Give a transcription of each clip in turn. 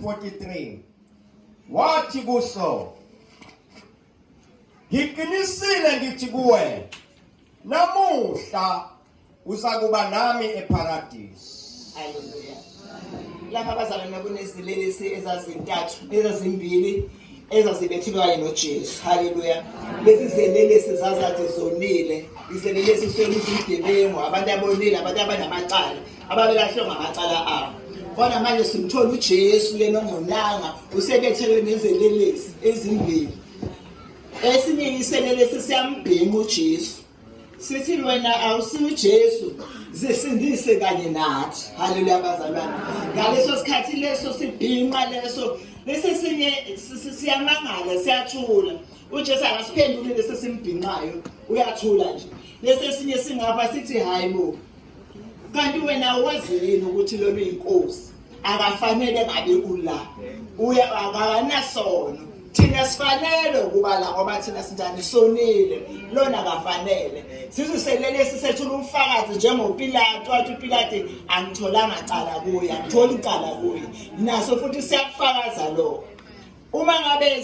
43 Wathi kuso, Ngiqinisile ngithi kuwe, namuhla uzakuba nami eParadisi. Haleluya. Lapha abazalwane kunezilelesi ezazintathu, ezazimbili ezazibethelwe kanye noJesu. Haleluya. Lezi zelelesi zazathi zonile. Izelelesi sona izigebengu, abantu abonile, abantu abanamacala, ababelahlwe ngamacala abo. Kodwa manje simthola uJesu yena ongonanga usebethelwe nezelelesi ezimbili. Esinye iselelesi siyambhinqa uJesu. Sithi wena awusiyo uJesu zisindise kanye nathi. Haleluya bazalwane. Ngaleso sikhathi leso sibhinqa leso lesi sinye siyamangala siyathula. UJesu akasiphenduli lesi simbhinqayo uyathula nje. Lesi esinye singapha sithi hayibo. Kanti wena wazi yini ukuthi lolu inkosi akafanele ngabe ula uya akanasono thina sifanele ukuba la ngoba thina sinjani sonile lona akafanele siziselele sisethula umfakazi njengoPilatu wathi uPilatu angitholanga cala kuye angitholi icala kuye naso futhi siyakufakaza lokho uma ngabe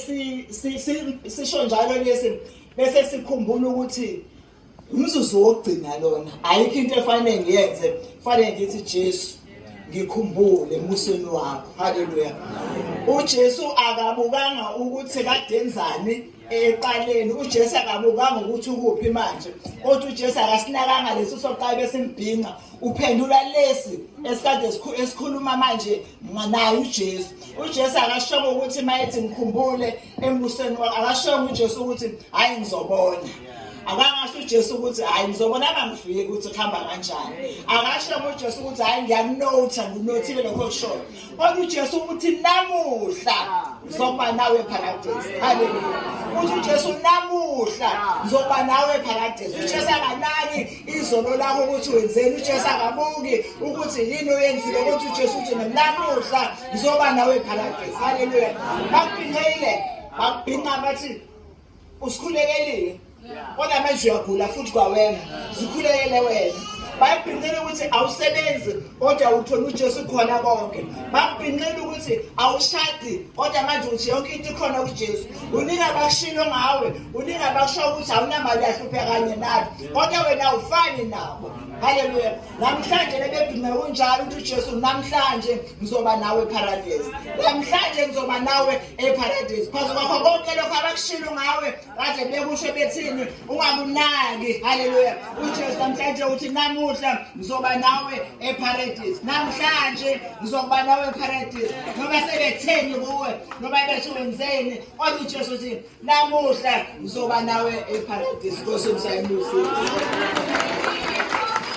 sisho njalo lesi bese sikhumbula ukuthi Umzuzu wokugcina lona ayikho into efanele ngiyenze fanele ngithi Jesu ngikhumbule embusweni wakho haleluya uJesu akabukanga ukuthi kadenzani eqaleni uJesu akabukanga ukuthi ukuphi manje kodwa uJesu akasinakanga leso soqala besimbhinqa uphendula lesi esikade esikhuluma manje naye uJesu uJesu akashongo ukuthi mayethi ngikhumbule embusweni wakho akashongo uJesu ukuthi hayi ngizobona akangasho uJesu ukuthi hayi ngizobona mangifike ukuthi kuhamba kanjani akasho uJesu ukuthi hayi ngiyakunotha nginothile lokho okushoyo kodwa uJesu uthi namuhla ngizokuba nawe eparadise haleluya uthi uJesu namuhla ngizokuba nawe eparadise uJesu akanaki izolo lakho ukuthi wenzeni uJesu akabuki ukuthi yini oyenzile kodwa uJesu uthi namuhla ngizoba nawe eparadise haleluya bakubhinqile bakubhinqa bathi usikhulekelile kodwa manje uyagula futhi kwawena zikhulekele wena bayabhinqela ukuthi awusebenzi kodwa uthola uJesu khona konke bakubhinqela ukuthi awushadi kodwa manje uthi yonke into ikhona kuJesu uninga bakushilo ngawe uninga bakusho ukuthi awunamali yahluphe kanye nathi kodwa wena awufani nabo haleluya namhlanje lebebhinqe kunjalo ukuthi uJesu namhlanje ngizoba nawe eparadise namhlanje ngizoba nawe eparadise phazu kwakho konke lokho abakushilo ngawe kade bekusho bethini ungakunaki haleluya uJesu namhlanje uthi namuhla ngizoba nawe eparadise namhlanje ngizokuba nawe eparadise noma sebetheni kuwe noma bethi wenzeni kodwa uJesu uthi namuhla ngizoba nawe eparadise Nkosi umsayimbusi.